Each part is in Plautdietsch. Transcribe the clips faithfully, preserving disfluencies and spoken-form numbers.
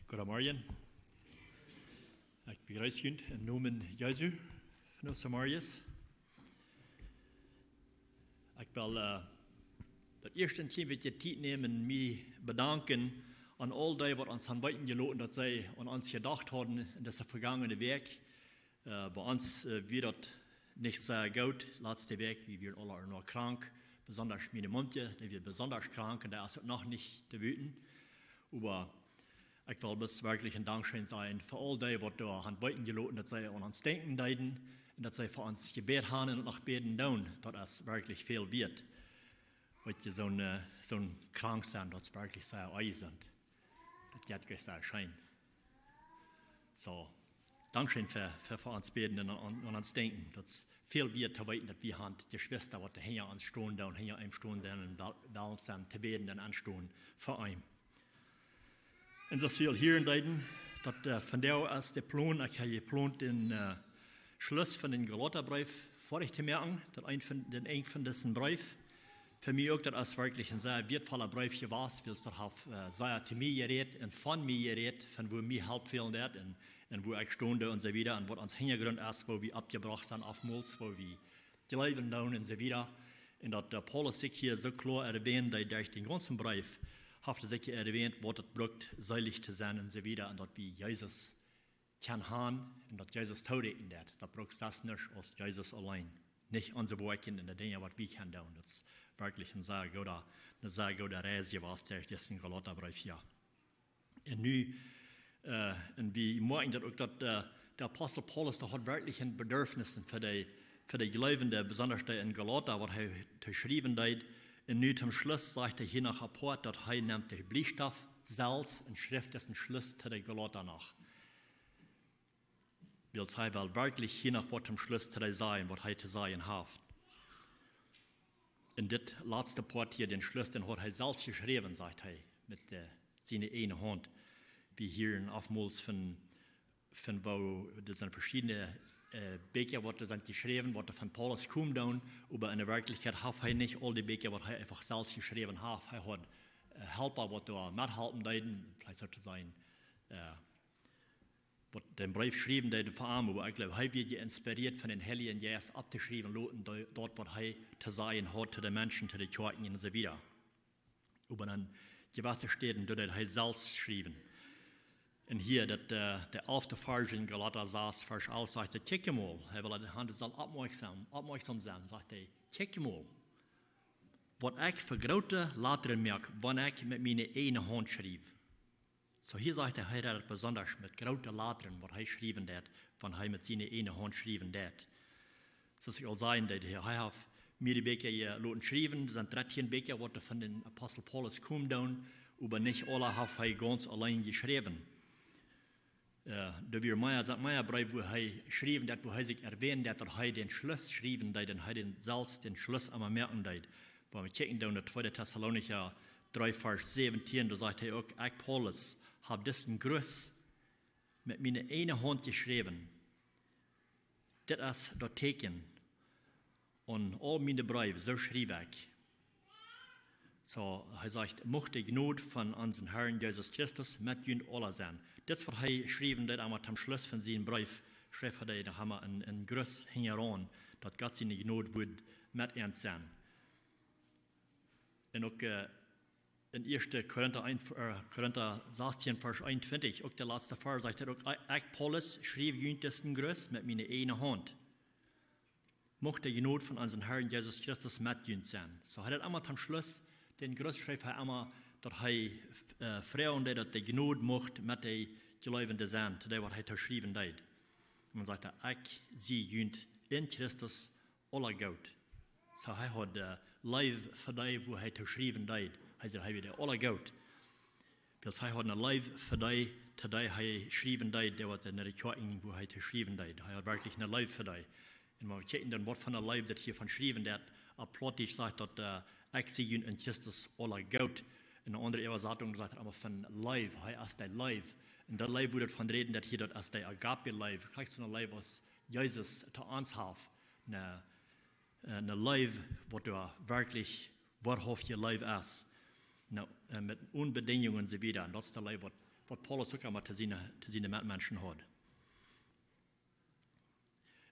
Goodemorjen. Ekj bejreess junt em Nomen Jesu von Samarius. Ekj well, äh, daut ieescht een kjlien bät Tiet nämen, mie bedanken aun aul dee, waut ons han weeten jeloten, daut see aun ons jedocht hauden en dise vegangene Wäakj. Äh, bie ons, äh, wia daut nich sea goot latste Wäakj. Wie wieren aula noch krank, besondasch miene Momkje, dee wia besondasch krank un dee es uk noch nich to buten. Oba ekj well bloos werkjlich een Dankscheen sajen fa aul dee, waut doa han weeten jeloten, daut see aun ons denkjen deeden un daut see fa ons jebät han un noch bäden doonen. Daut es werkjlich väl wieet. Weetst, soon, äh, soon krank sennen, daut es werkjlich sea eisent. Daut jeit werkjlich sea scheen. Soo, Dankscheen fa, fa, fa ons bäden un, un, un ons denkjen. Daut es väl wieet to weeten, daut wie han Jeschwista, waut hinja ons stonen doonen, hinja eenem stonen doonen un wel-, wellen sennen to bäden un aunstonen fa eenem. Un soo aus wie aul hieren deeden, daut, äh, vondoag es de Plon, ekj hab jeplont dän, äh, Schluss von dän Galatabreef foadich to moaken, daut een von, dän Enj von disen Breef. Fa mie uk, daut es werkjlich een sea wieetvolla Breef jewast, wiels daut haft, äh, sea to mie jerät un von mie jerät, von wua mie Help fälen deed un, un wua ekj stund un soo wieda un waut ons Hinjagrunt es, wua wie oppjebrocht sent, oftmols, wua wie jleewen doonen un soo wieda. Un daut de Paulus sikj hia soo kloa erwähnt, daut derch dän gaunzen Breef haft hee sikj erwähnt, waut daut brukt, seelich to sennen un soo wieda. Un daut wie Jesus kjennen han un daut Jesus tooräakjnen deit. Daut brukt sest nuscht aus Jesus auleen. Nich onse Woakjen un de Dinja, waut wie kjennen doonen. Daut es werkjlich een sea gooda, eene sea goode Reis jewast derch disen Galatabreef, jo. Un nu, äh, un wie moakjen daut uk, daut, äh, de Apostel Paulus, dee haud werkjlich een Bedurfnis fa de, fa de Jleewende, besondasch dee en Galata, waut hee to schriewen deed. Un nu toom Schluss sajcht hee hia noch apoat, daut hee nemt dän Bliestoft selfst un schrift disen Schluss to de Galata noch. Wiels hee well werkjlich hia noch waut toom Schluss to dee sajen, waut hee to sajen haft. En dit latste Poat hia, dän Schluss, dän haud hee selfst jeschräwen, sajcht hee, met, äh, siene eejne Haunt. Wie hieren oftmols von, von woo, doa sent veschiedne, äh, Bieekja, waut doa sent jeschräwen, waut doa von Paulus komen doonen, oba en de Werkjlichkjeit haft hee nich aul dee Bieekja, waut hee eefach selfst jeschräwen haft. Hee haud, äh, Halpa, waut doa methalpen deeden, veleicht soo to sajen, äh, waut dän Breef schriewen deeden fa am, oba ekj gleew, hee wort jeinspirieet von dän Heiljen Jeist opptoschriewen, loten, do-, daut waut hee to sajen haud to de Menschen, to de Kjoakjen un soo wieda. Oba aun jewesse Städen deed hee selfst schriewen. Un hia, daut, äh, de alfte Varsch en Galata sas, Varsch alf sajcht, daut, kjikj mol, hee well de Haunt saul oppmoakjsom, oppmoakjsom sennen, sajcht hee, kjikj mol, waut ekj fa groote Latren moak, wan ekj met miene eejne Haunt schriew. Soo hia sajcht hee, hee rät besondasch met groote Latren, waut hee schriewen deed, wan hee met siene eejne Haunt schriewen deed. Soo aus ekj aul säd, daut hee, hee haft mea Bieekja hia loten schriewen, doa sent dartieen Bieekja, waut doa von dän Apostel Paulus komen doonen, oba nich aule haft hee gaunz auleen jeschräwen. Äh, doa wieren mea, sent mea Breew, wua hee schriewen deed, wua hee sikj erwähnen deed, daut hee dän Schluss schriewen deed, un hee dän selfst dän Schluss emma moaken deed. Wan wie kjikjen dan no tweede Tessalonicha dree, Varsch säwentieen, doa sajcht hee uk, ekj, Paulus, hab disen Gruss met miene eejne Haunt jeschräwen. Dit es daut Tieekjen aun aul miene Breew, soo schriew ekj. Soo, hee sajcht, mucht de Jnod von onsen Herrn Jesus Christus met junt aula sennen. Dit waut hee schriewen deed, emma toom Schluss von sienen Breef, schreef hee noch emma een, een Gruss hinjaraun, daut Gott siene Jnod wudd met ons sennen. Un uk, äh, en ieeschte Korinta eent, äh, Korinta sastieen, Varsch eenuntwintich, uk de latste Varsch, sajcht hee uk, ekj, Paulus, schriew junt disen Gruss met miene eejne Haunt. Mucht de Jnod von onsen Herrn Jesus Christus met junt sennen. Soo hee deed emma toom Schluss, dän Gruss schreef hee emma, daut hee, äh, froagen deed, daut de Jnod mucht met de Jleewende sennen, to dee waut hee to schriewen deed. Un dan sajcht hee, ekj sie junt en Christus aula goot. Soo hee haud, äh, Leew fa dee, wua hee to schriewen deed. Hee säd, hee wia aula goot. Wiels hee haud eene Leew fa dee, to dee hee schriewen deed, dee waut en de Kjoakjen, wua hee to schriewen deed. Hee haud werkjlich eene Leew fa dee. Un wan wie kjikjen dan, waut fa eene Leew daut hia von schriewen deed, opp Plautdietsch sajcht daut, äh, ekj sie junt en Christus aula goot. En eene aundre Äwasatunk sajcht daut emma von Leew, hee es de Leew. Un de Leew, wua daut von räden, daut hia, daut es de Agape-Leew. Krakjt soone Leew aus Jesus to ons haft. Eene, äh, eene Leew, waut doa werkjlich woahauftje Leew es. Nu, äh, met onbedinjungen un soo wieda. Un daut es de Leew, waut waut Paulus uk emma to siene, to siene Metmenschen haud.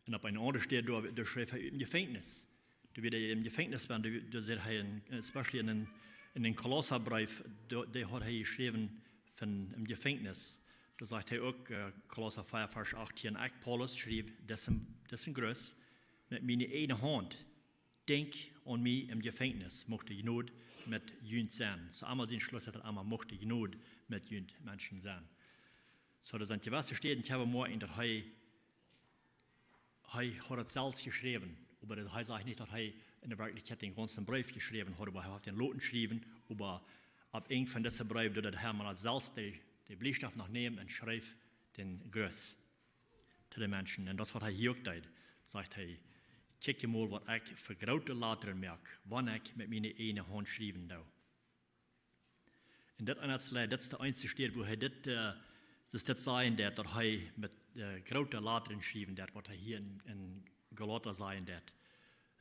Un opp eene aundre Städ, doa, doa schreef hee ut dem Jefenkjnis. Doa wia hee em Jefenkjnis, wan doa, doa säd hee, en, especially en, en dän Kolossabreef, doa, dee haud hee jeschräwen von em Jefenkjnis. Doa sajcht hee uk, äh, Kolossa vea, Varsch achtieen: "Ekj, Paulus, schriew disen, disen Gruss met miene ieejne Haunt. Denkj aun mie em Jefenkjnis, mucht de Jnod met junt sennen." Soo emol sien Schluss haud hee emol: "Mucht de Jnod met junt Menschen sennen." Soo, doa sent jewesse Städen, ekj hab mau en, daut hee, hee haud et selfst jeschräwen, oba daut, hee sajcht nich, daut hee en de Werkjlichkjeit dän gaunzen Breef jeschräwen haud, oba hee haud dän loten schriewen, oba opp een von dise Breew, doa deed hee mau selfst de, de Bliestift noch nämen un schreef dän Gruss to de Menschen. Un daut es waut hee hia uk deed. Sajcht hee: "Kjikj mol, waut ekj fa groote Latren moak, wan ekj met miene ieejne Haunt schriewen doo." Un dit, en daut es, daut es de eensje Städ, wua hee dit, äh, daut dit sajen deed, daut hee met, äh, groote Latren schriewen deed, waut hee hia en, en Galata sajen deed.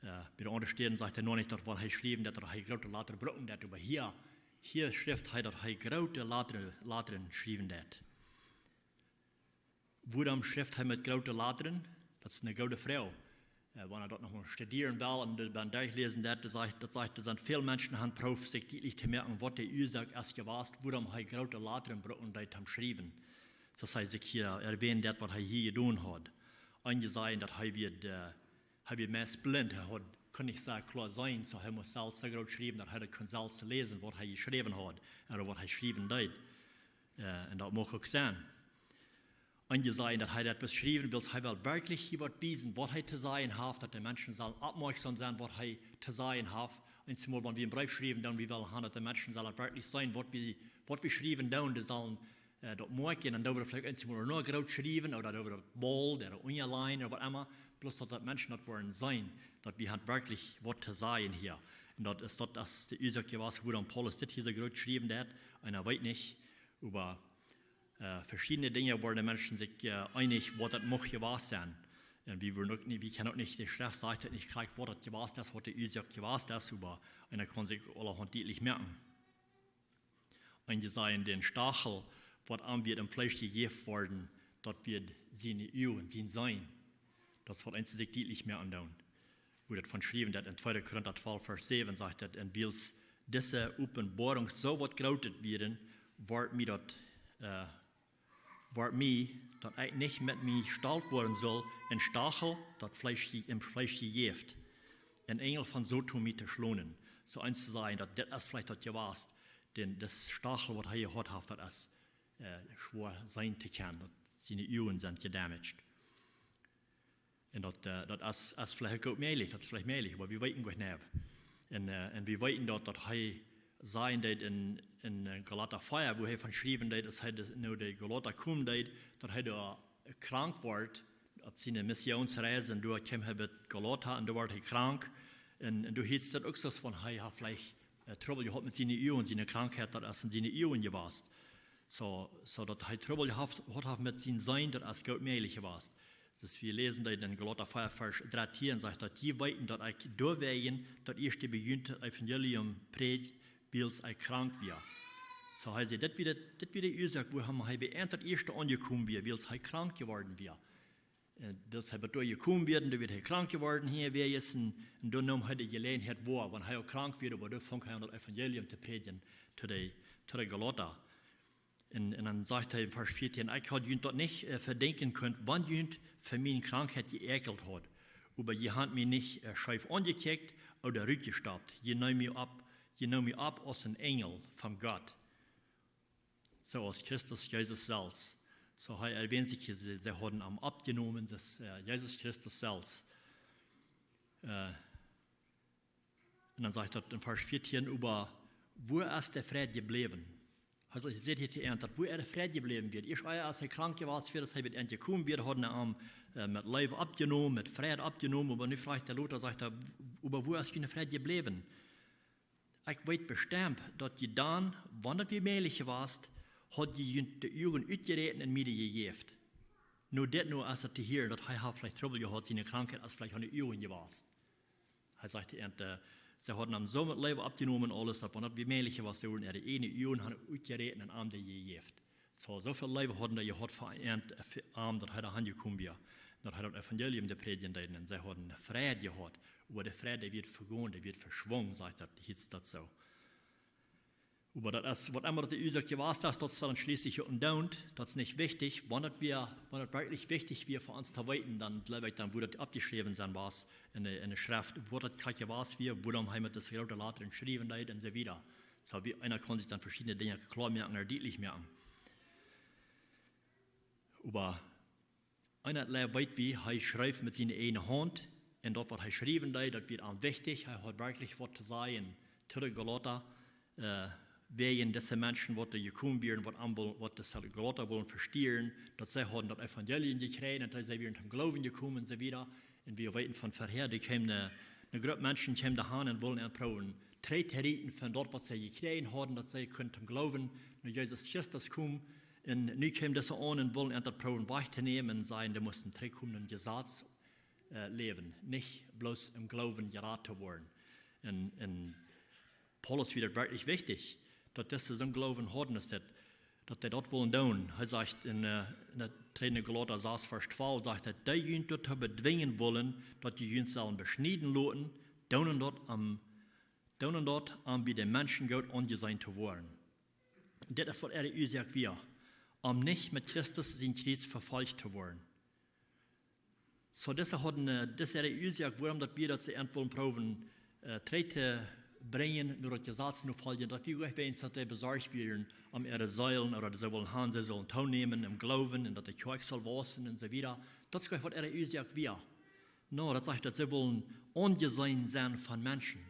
Äh, bie de aundre Städen sajcht hee noch nich, daut wan hee schriewen deed, daut hee groote Latren brucken deed, oba hia, hia schrift hee, daut hee groote Latren, Latren schriewen deed. Wuarom schrift hee met groote Latren? Daut es eene goode Froag. Äh, wan eena daut noch mol studieren well un daut dan derchläsen, daut sajcht, daut sajcht, doa sent väl Menschen, han prooft sikj dietlich to moaken, waut de Uasoak es jewast, wuarom hee groote Latren brucken deed toom schriewen. Soo aus hee sikj hia erwähnen deed, waut hee hia jedonen haud. Eenje sajen, daut hee wia, äh, hee wia meist blint, hee haud, kunn nich soo kloa seenen, soo hee must selfst soo groot schriewen, daut hee daut kunn selfst läsen, waut hee jeschräwen haud, ooda waut hee schriewen deed. Äh, un daut mach uk sennen. Eenje sajen, daut hee daut beschreef, wiels hee well werkjlich hia waut wiesen, waut hee to sajen haft, daut de Menschen sellen oppmoakjsom sennen, waut hee to sajen haft. Eensjemol, wan wie eenen Breef schriewen, dan wie wellen han, daut de Menschen sellen daut werkjlich seenen, waut wie, waut wie schriewen doonen, dee sellen, äh, daut moakjen, un dan woa wie veleicht eensjemol noch groot schriewen, ooda daut woa wie bold, ooda underline, ooda waut emma, bloos daut, daut Menschen daut woaren seenen, daut wie han werkjlich waut to sajen hia. Un daut es, daut es de Uasoak jewast, wuarom Paulus dit hia soo groot schriewen deed, un hee weet nich, oba äh, veschiedne Dinja, wua de Menschen sikj, äh, eenich, waut daut mucht jewast sennen. Un wie wudden uk nich, wie kjennen uk nich, de Schreft sajcht daut nich krakjt, waut daut jewast es, waut de Uasoak jewast es, oba eena kaun sikj aulahaunt dietlich moaken. Eenje sajen, dän Stachel, waut am wia em Fleesch jejäft worden, daut wia siene Uagen, sien Seenen. Daut es waut eena sikj dietlich moaken doonen. Wua daut von schriewen deed en tweede Korinta twalf, Varsch säwen, sajcht daut: "Un wiels dise Openboarunk soo waut Grootet wieren, wort mie daut, äh, wort mie, daut ekj nich met mie stolt woaren sull, een Stachel, daut Fleesch je-, em Fleesch jejäft, een Enjel von Soton mie to schlonen." Soo eena to sajen, daut dit es veleicht daut jewast, dän, daut Stachel, waut hee jehaut haft, daut es, äh, schwoa seenen to kjennen, daut siene Uagen sent jedamaged. Un daut, äh, daut es, es veleicht uk mäajlich, daut es veleicht mäajlich, oba wie weeten nich nau. Un, äh, un wie weeten daut, daut hee sajen deed en, en, äh, Galata vea, wua hee von schriewen deed, aus hee de, no de Galata komen deed, daut hee doa krank wort opp siene Missionsreis, un doa kjeem hee bat Galata, un doa wort hee krank. Un, un doa hieet daut uk soo, von hee haud veleicht, äh, Trubbel jehaut met siene Uagen, siene Krankheit, daut es en siene Uagen jewast. Soo, soo daut hee Trubbel jehaut, jehaut haft met sien Seenen, daut es goot mäajlich jewast. Soo aus wie läsen daut en Galata vea, Varsch dartieen, sajcht daut: "Jie weeten, daut ekj doawäajen daut ieeschte bie junt daut Evangelium prädjd, wiels ekj krank wia." Soo hee säd, daut wia de, daut wia de Uasoak, wuarom hee bie an daut ieeschte aunjekomen wia, wiels hee krank jeworden wia. Äh, daut hee bat doa jekomen wia, un doa wia hee krank jeworden hia, wia es, un, un doa neem hee de Jeläajenheit woa, wan hee uk krank wia, oba doa funk hee aun daut Evangelium to prädjen, to de, to de Galata. Un, un dan sajcht hee en Varsch vieetieen: "Ekj haud junt daut nich, äh, vedenkjen kunt, wan junt fa miene Krankheit jeäakjelt haud. Oba jie han mie nich, äh, scheef aunjekjikjt ooda rutjestoppt. Jie neemen mie opp, jie neemen mie opp aus een Enjel von Gott." Soo aus Christus Jesus selfst. Soo hee erwähnt sikj hia, see, see hauden am oppjenomen, daut es, äh, Jesus Christus selfst. Äh, Un dan sajcht daut en Varsch vieetieen: "Oba wua es de Fräd jebläwen?" Hee sajcht, säd hia to an, daut wua de Fräd jebläwen wia. Ieescht ea aus hee krank jewast wia, aus hee bat an jekomen wia, hauden see am, äh, met Leew oppjenomen, met Fräd oppjenomen, oba nu froagt hee lota, sajcht hee: "Oba wua es june Fräd jebläwen?" Ekj weet bestemt, daut jie dan, wan daut wia mäajlich jewast, haud jie junt de Uagen utjeräten un mie dee jejäft. Nu dit nu, aus daut to hieren, daut hee haud veleicht Trubbel jehaut, siene Krankheit es veleicht aun de Uagen jewast. Hee sajcht, un, äh, see hauden am soo met Leew oppjenomen, aules, daut wan daut wia mäajlich jewast, see wudden äare ieejne Uagen han utjeräten un am dee jejäft. Soo, soo väl Leew hauden dee jehaut fa an, fa am, daut hee doa han jekomen wia. Daut hee daut Evangelium dee prädjen deed. Un see hauden eene Freid jehaut. Oba de Freid, dee wia vegonen, dee wia veschwungen, sajcht daut, hieet daut soo. Oba daut es, waut emma daut de Uasoak jewast es, daut es dan schlieslich uk een Doont. Daut es nich wichtich. Wan daut wia, wan daut werkjlich wichtich wia fa ons to weeten, dan jleew ekj, dan wudd daut oppjeschräwen sennen, waut en de, en de Schreft, waut daut krakjt jewast wia, wuarom hee met dise groote Lettren schriewen deed un soo wieda. Soo, wie, eena kaun sikj dan veschiedne Dinja kloa moaken ooda dietlich moaken. Oba eena, äh, weet wie, hee schreef met siene ieejne Haunt. Un daut, waut hee schriewen deed, daut wia am wichtich. Hee haud werkjlich waut to sajen to de Galata, äh, wäajen dise Menschen, waut doa jekomen wieren, waut am wol-, waut dise Galata wullen vestieren, daut see hauden daut Evangelium jekjräajen, daut see wieren toom Gloowen jekomen un soo wieda. Un wie weeten von verhäa, doa kjeem eene, eene Grupp Menschen kjeem doa han un wullen an proowen trigj to rieten von daut, waut see jekjräajen hauden, daut see kunnen toom Gloowen no Jesus Christus komen. Un nu kjeemen dise aun un wullen an daut proowen wajch to nämen un sajen, dee musten trigjkomen em Jesaz, äh, läwen, nich bloos em Gloowen jerat to woaren. Un, un Paulus wia daut werkjlich wichtich, daut dise soon Gloowen hauden, es daut, daut dee daut wullen doonen. Hee sajcht en, äh, en de tweede Galata sas, Varsch twalf, sajcht hee, dee junt doatoo bedwingen wullen, daut jie junt sellen beschnieden loten, doonen daut om, doonen daut om bie de Menschen goot aunjeseenen to woaren. Dit es, waut äare Uasoak wia, om nich met Christus sien Kjriez vefolcht to woaren. Soo, dise hauden, äh, dise äare Uasoak, wuarom daut wia, daut see an wullen proowen, äh, trigj to brinjen, no daut Jesaz nofoljen, daut wia nich wäajen daut dee besorcht wieren om äare Seelen, ooda see wullen han, see sullen toonämen em Gloowen un daut de Kjoakj sull wausen un soo wieda. Daut es nich, waut äare Uasoak wia. No, daut sajcht, daut see wullen aunjeseenen sennen von Menschen.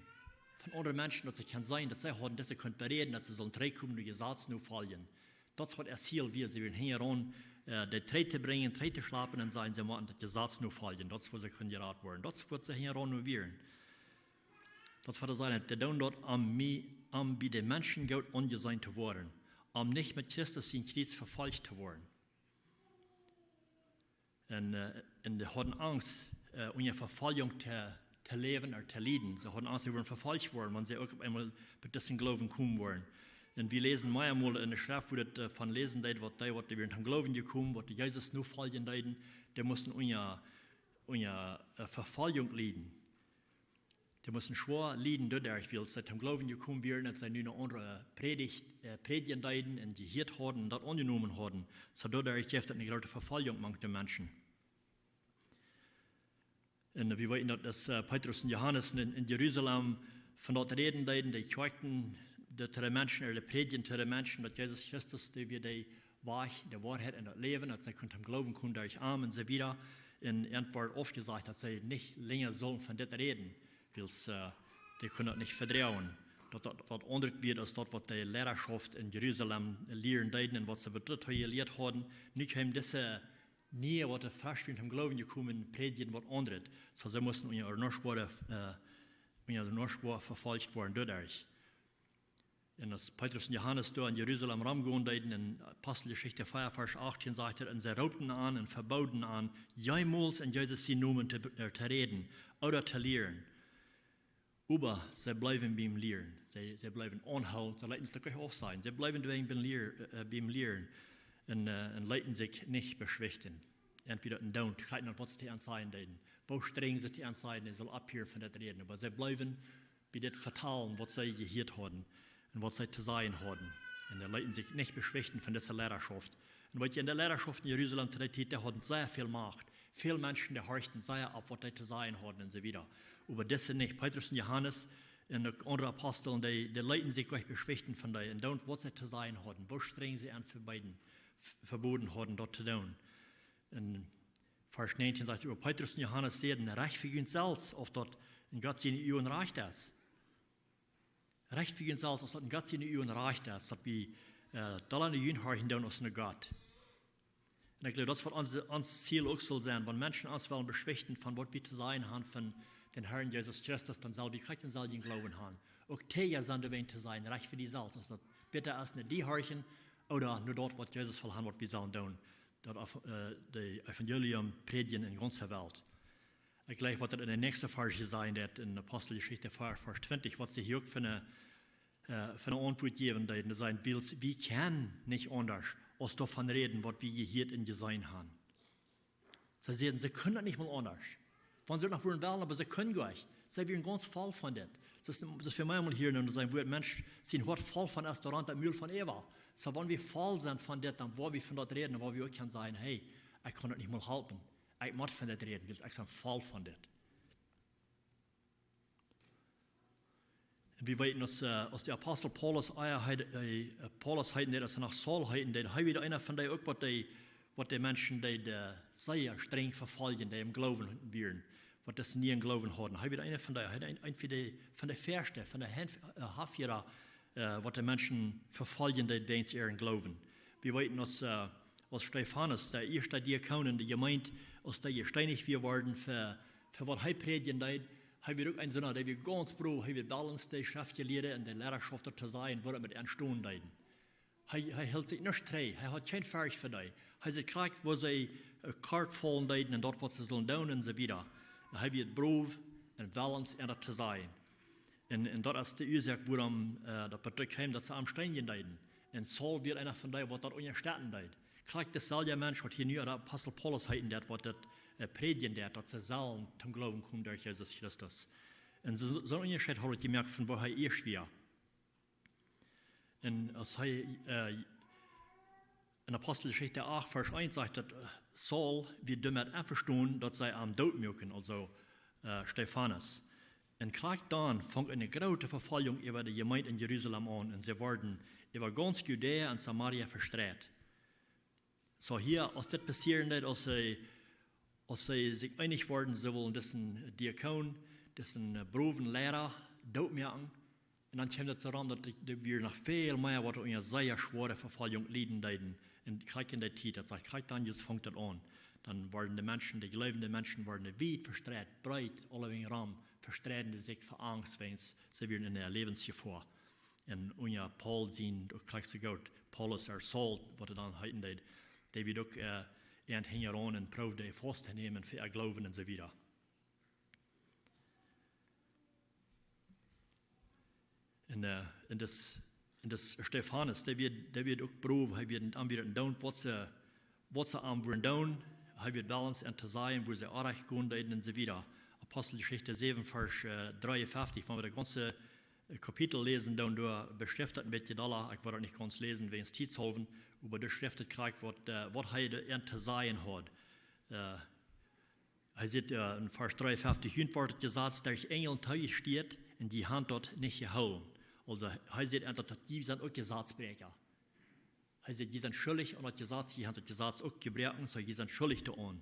Von aundre Menschen, daut see kunnen seenen, daut see hauden, daut see kunnen beräden, daut see sullen trigjkomen no Jesaz nofoljen. Daut es, waut äa Ziel wia. See wieren hinjaraun, äh, dee trigj to brinjen, trigj to schlapen un sajen, see motten daut Jesaz nofoljen. Daut es, woo see kunnen jerat woaren. Daut es, waut see hinjaraun no wieren. Daut es, waut hee sajcht, dee doonen daut om mie, om bie de Menschen goot aunjeseenen to woaren, om nich met Christus sien Kjriez vefolcht to woaren. Un, äh, un dee hauden Angst, äh, unja Vefoljunk to, to läwen ooda to lieden. See hauden Angst, see wudden vefolcht woaren, wan see uk opp eemol bie disen Gloowen komen wudden. Un wie läsen meamol en de Schreft, wua daut, äh, von läsen deed, waut dee, waut dee wieren toom Gloowen jekomen, waut dee Jesus nofoljen deeden, dee musten unja, unja, äh, Vefoljunk lieden. Dee musten schwoa lieden doaderch, wiels see toom Gloowen jekomen wieren, daut see nu eene aundre Prädicht, äh, prädjen deeden un jehieet hauden, daut aunjenomen hauden. Soo doaderch jeef daut eene groote Vefoljunk mank de Menschen. Un wie weeten, daut es, äh, Petrus un Johanes en, en Jerusalem von daut räden deeden, dee kjoakjten, dee to de Menschen, ooda dee prädjen to de Menschen, daut Jesus Christus, dee wia de Wajch, de Woarheit un daut Läwen, daut see kunnen toom Gloowen komen derch am un soo wieda. Un an wort aufjesajcht, daut see nich lenja sullen von dit räden, wiels, äh, dee kunnen daut nich vedroagen. Daut, daut, daut aundret wia aus daut, waut de Leidaschoft en Jerusalem lieren deeden un waut see bat doa jelieet hauden. Nu kjeemen dise niee, waut doa fresch wieren toom Gloowen jekomen, prädjen waut aundret. Soo, see musten unja noch schwoa, äh, unja noch schwoa vefolcht woaren doaderch. Un aus Petrus un Johanes doa en Jerusalem romgonen deeden, en Aposteljeschicht vea, Varsch achtieen sajcht et, un see roopten an un vebooden an, jemols en Jesus sienen Nomen to, äh, to räden ooda to lieren. Oba see bleewen biem Lieren. See, see bleewen aunhoolen, see leeten sikj nich aufsajen. See bleewen doawäajen biem Lier-, äh, biem Lieren. Un, äh, un leeten sikj nich beschwichten. Entwäda een Doont, kjikj no waut see to an sajen deeden. Woo strenj see to an sajen, see sullen opphieren von daut räden. Oba see bleewen bie dit vetalen, waut see jehieet hauden un waut see to sajen hauden. Un see leeten sikj nich beschwichten von dise Leidaschoft. Un weetst, en de Leidaschoft en Jerusalem to dee Tiet, dee hauden sea väl Macht. Väl Menschen, dee horchten sea opp, waut dee to sajen hauden un soo wieda. Oba dise nich, Petrus un Johanes un uk aundre Apostel, dee, dee leeten sikj nich beschwichten von dee un doonen, waut see to sajen hauden, woo strenj see an vebeeden, v-, vebooden hauden, daut to doonen. En Varsch näajentieen sajcht et, oba Petrus un Johanes säden: Rajcht fa junt selfst, auf daut en Gott siene Uagen rajcht es. Rajcht fa junt selfst, auf daut en Gott siene Uagen rajcht es, daut wie, äh, dolla no junt horchen doonen aus no Gott. Un ekj jleew, daut es waut ons, ons Ziel uk saul sennen, wan Menschen ons wellen beschwichten von waut wie to sajen haben von dän Herrn Jesus Christus, dan sell wie krakjt dänselwjen Gloowen haben. Uk träaja sennen doawäajen to sennen, rajcht fa die selfst, aus daut bäta es no die horchen ooda no daut, waut Jesus well haben, waut wie sellen doonen. Daut Ev-, äh, daut Evangelium prädjen en de gaunze Welt. Ekj jleew, waut et en de näakjste Varsch sajen deit, en Aposteljeschicht vea, Varsch twintich, waut see hia uk fa eene, äh, fa eene Auntwuat jäwen deeden. Dee sajen, wiels wie kjennen nich aundasch, aus doavon räden, waut wie hia hieet un jeseenen haben. See säden, see kunnen daut nich mol aundasch. Wan see noch wudden wellen, oba see kunnen nich. See wieren gaunz voll von dit. Daut es, daut es fa mie mol hia, un dan sent wie Menschen, sent Hoat voll von es doa rant daut Mul von Eva. Soo, wan wie voll sent von dit, dan woa wie von daut räden, woa wie uk kjennen sajen, hey, ekj kaun daut nich mol halpen. Ekj mott von dit räden, wiels ekj sie voll von dit. Un wie weeten, aus, äh, aus de Apostel Paulus, äh, hee, äh, Paulus heeten deed, aus hee noch Saul heeten deed, hee wia eena von dee uk, waut dee, waut dee Menschen deed, äh, sea strenj vefoljen, dee em Gloowen wieren, waut dee nie em Gloowen hauden. Hee wia eena von dee, hee wia een, een von dee, von dee ieeschte, von dee Haunt-, äh, Haunfäa, äh, waut dee Menschen vefoljen deed wäajen äaren Gloowen. Wie weeten, aus, äh, aus Stefanus, de ieeschta Diakon en de Jemeent, aus dee jesteenigt wia worden fa, fa waut hee prädjen deed, hee wia uk een soona, dee wia gaunz brow, hee wia balanced, de Schreftjelieede un de Lierarschoft to sajen, woo daut met an stonen deed. Hee, hee hilt sikj nich trigj, hee haud kjeen Forcht fa dee. Hee säd krakjt, woo see, äh, kort faulen deeden un daut, waut see sullen doonen un soo wieda. Un hee wia brow un balanced, an daut to sajen. Un, un daut es de Uasoak, wuarom, äh, daut bekjeem, daut see am steenjen deeden. Un Saul wia eena von dee, waut daut unjastetten deed. Krakjt deselwja Mensch, waut hia nu de Apostel Paulus heeten deed, waut daut, äh, prädjen deed, daut see sellen toom Gloowen komen derch Jesus Christus. Un soo, soon Unjascheet haud ekj jemoakt von woo hee ieescht wia. Un aus hee, äh, en Aposteljeschicht acht, Varsch eent sajcht, daut, äh, Saul wia doamet envestonen, daut see am doot muaken, aulsoo, äh, Stefanus. Un krakjt dan funk eene groote Vefoljunk äwa de Jemeent en Jerusalem aun, un see worden äwa gaunz Judäa un Samaria vestreit. Soo hia, aus dit passieren deed, aus see, aus see sikj eenich worden, see wullen disen Diakon, disen, äh, browen Liera doot moaken. Un dan kjeem daut soo rom, daut dee, dee wia noch väl mea, waut unja sea schwoare Vefoljunk lieden deeden. Un krakjt en dee Tiet, daut sajcht, krakjt dan, jrod funk daut aun. Dan worden de Menschen, de jleewende Menschen, worden wiet vestreit, breet, aulewäajen rom, vestreiden dee sikj fa Angst, wäajen see wieren en de Läwensjefoa. Un unja Paul sien, uk krakjt soo goot, Paulus ooda Saul, waut hee dan heeten deed, dee wia uk, äh, an hinjaraun un proowd dee faust to nämen fa äa Gloowen un soo wieda. Un, äh, un dis, un dis Stefanus, dee wia, dee wia uk brow, hee wia aun wia daut doonen, waut see, waut see aun wullen doonen. Hee wia balanced an to sajen, woo see oajch gonen deeden un soo wieda. Aposteljeschicht säwen, Varsch, äh, dreeunfeftich, wan wie daut gaunze, äh, Kapitel läsen, dan doa beschrift daut een bät dolla. Ekj woa daut nich gaunz läsen, wäajen Tiet haulwen, oba doa beschrift daut krakjt, waut, äh, waut hee doa an to sajen haud. Äh, Hee sajcht, äh, en Varsch dreeunfeftich, junt wort daut Jesaz derch Enjel toojestieet un jie haben daut nich jehoolen. Aulsoo, hee sajcht eefach, daut jie sent uk Jesazbräakja. Hee sajcht, jie sent schuldich aun daut Jesaz, jie haben daut Jesaz uk jebroaken, soo jie sent schuldich doaraun.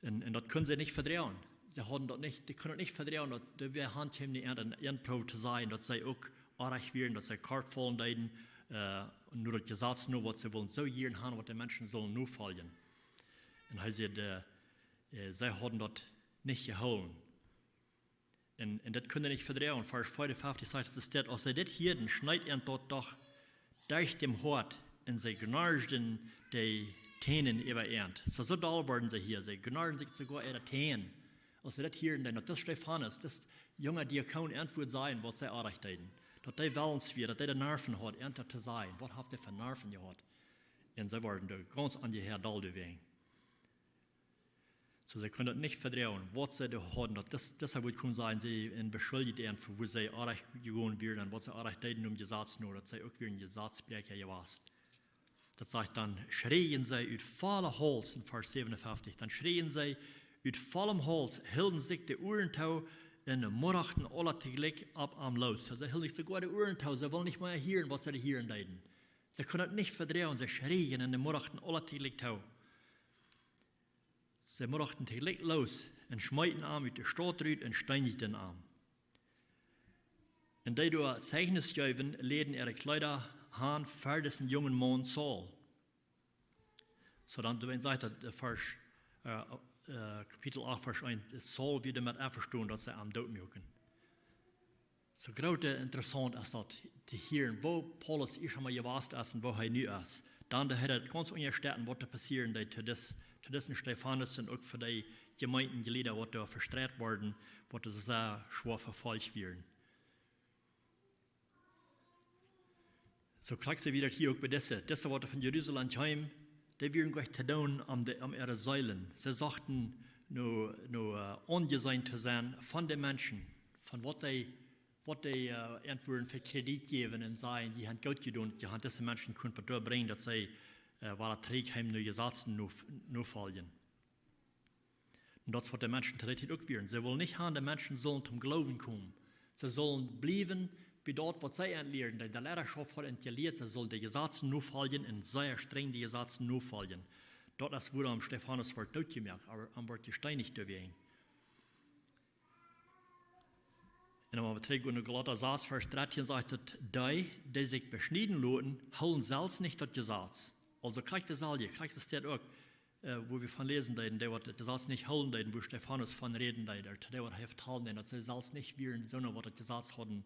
Un, un daut kunnen see nich vedroagen. See hauden daut nich, dee kunnen daut nich vedroagen, daut doa wäa Haunt kjeem, dee an, an proowd to sajen, daut see uk oajch wieren, daut see kort faulen deeden, äh, no daut Jesaz no, waut see wullen soo jieren haben, waut de Menschen sullen nofoljen. Un hee sajcht, äh, äh, see hauden daut nich jehoolen. Un, un daut kunnen see nich vedroagen. Varsch veeunfeftich sajcht, daut es dit, aus see dit hieeden, schneet an daut doch derch daut Hoat un see gnarschden de Tänen äwa an. Soo, soo doll worden see hia, see gnarschden sikj soogoa äare Tänen. Aus see dit hieeden, dan daut dis Stefanus, dis junga Diakon, an wudd sajen, waut see oajch deeden. Daut dee wellens wia, daut dee de Nerven haud, an daut to sajen. Waut haft dee fa Nerven jehaut? Un see worden doa gaunz aunjehäa doll doawäajen. Soo, see kunnen daut nich vedroagen, waut see doa hauden, daut dis, dis wudd kunnen sajen, see, un beschuldjen an fa woo see oajch jegonen wieren un waut see oajch deeden aum Jesaz no, daut see uk wieren Jesazbräakja jewast. Daut sajcht dan, schräjen see ut vollen Hauls en Varsch säwenuntachtzig, dan schräjen see ut vollem Hauls, hilden sikj de Uaren too un moachten aula toojlikj opp am loos. Soo, see hilden sikj soogoa de Uaren too, see wullen nich mea hieren, waut see doa hieren deeden. See kunnen daut nich vedroagen, see schräjen un moachten aula toojlikj too. See moachten toojlikj loos un schmeeten am ut de Staut rut un steenijden am. Un dee doa Zeichnis jeewen, läden äare Kjleeda han ver disen jungen Maun Saul. Soo dan, doa sajcht daut, äh, Varsch, äh, äh, Kapitel acht, Varsch eent, Saul wia doamet envestonen, daut see am doot muaken. Soo groot, äh, interessaunt es daut to hieren, woo Paulus ieescht emol jewast es un woo hee nu es. Dan deit hee daut gaunz unjastetten, waut doa passieren deed to dis, to disen Stefanus un uk fa dee Jemeentenjlieda, waut doa vestreit worden, waut doa sea schwoa vefolcht wieren. Soo krakjt soo wia daut hia uk bie dise. Dise, waut von Jerusalem kjeemen, dee wieren goa to doonen om de, om äare Seelen. See sochten no, no, äh, aunjeseenen to sennen von de Menschen. Von waut dee, waut dee, äh, an wudden fa Kredit jäwen un sajen, dee haben goot jedonen, dee haben dise Menschen kunt waut doabrinjen, daut see, äh, wada trigj kjeemen no Jesazen no, nofoljen. Un daut es waut de Menschen to dee Tiet uk wieren. See wullen nich haben, de Menschen sullen toom Gloowen komen. See sullen bliewen bie daut, waut see an lieeden. De, de Leidaschoft haud an jelieet, see sullen de Jesazen nofoljen un sea strenj de Jesazen nofoljen. Daut es wuarom Stefanus wort dootjemoakt, oba hee wort jesteenicht doawäajen. Un dan wan wie trigj gonen no Galata sas, Varsch dartieen, sajcht et: "Dee, dee sikj beschnieden loten, hoolen selfst nich daut Jesaz." Aulsoo krakjt daut selwje, krakjt daut uk, äh, wua wie von läsen deeden, dee waut daut Jesaz nich hoolen deeden, wua Stefanus von räden deed, ooda dee waut hee vetalen deed, daut see selfst nich wieren soone, waut daut Jesaz hauden,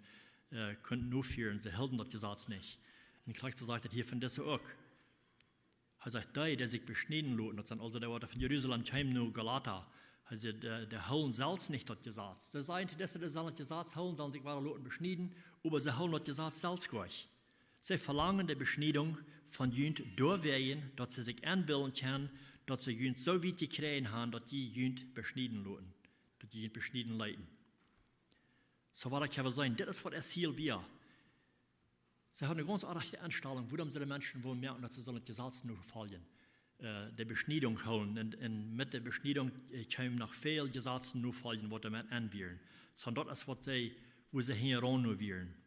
äh, kunnen nofieren, see hilden daut Jesaz nich. Un krakjt soo sajcht et hia von dise uk. Hee sajcht: "Dee, dee sikj beschnieden loten", daut sent aulsoo dee, waut von Jerusalem kjeemen no Galata. Hee sajcht: "Dee, dee hoolen selfst nich daut Jesaz." See sajen to dise, dee sellen daut Jesaz hoolen, sellen sikj wada loten beschnieden, oba see hoolen daut Jesaz selfst nich. See velangen de Beschniedunk von junt doawäajen, daut see sikj enbillen kjennen, daut see junt soo wiet jekjräajen haben, daut jie junt beschnieden loten, daut jie junt beschnieden leeten. Soo waut ekj hab jeseenen, dit es waut äa Ziel wia. See hauden eene gaunz aundasch Enstalunk, wuarom see de Menschen wullen moaken, daut see sullen daut Jesaz nofoljen, äh, de Beschniedunk hoolen. Un, un met de Beschniedunk, äh, kjeemen noch väl Jesazen nofoljen, waut doamet enn wieren. Soo daut es waut see, wua see hinjaraun no wieren.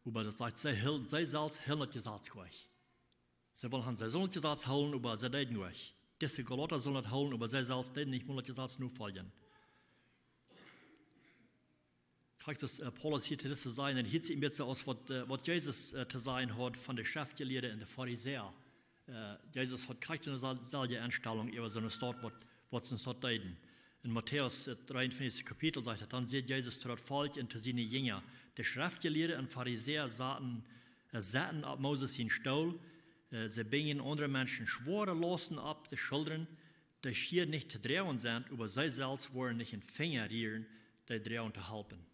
Oba daut sajcht, see hilden, see selfst hilden daut Jesaz nich. See wullen haben, see sullen daut Jesaz hoolen, oba see deeden nich. Dise Galata sullen daut hoolen, oba see selfst deeden nich mol daut Jesaz nofoljen. Krakjt soo aus, äh, Paulus hia to dise sajen, un hia es et een bät soo aus waut, äh, waut Jesus, äh, to sajen haud von de Schreftjelieede un de Farisäa. Äh, Jesus haud krakjt eene sel-, selwje Enstalunk äwa soone Staut, waut, waut see en Staut deeden. En Matäus, äh, dreeuntwintichste Kapitel sajcht et: "Dan säd Jesus to daut Volkj un to siene Jinja: De Schreftjelieede un Farisäa saten, äh, saten opp Moses sienen Stool, äh, see binjen aundre Menschen schwoare Lausten opp de Schuldren, dee schia nich to droagen sent, oba see selfst woaren nich een Finja rieren, dee droagen to halpen."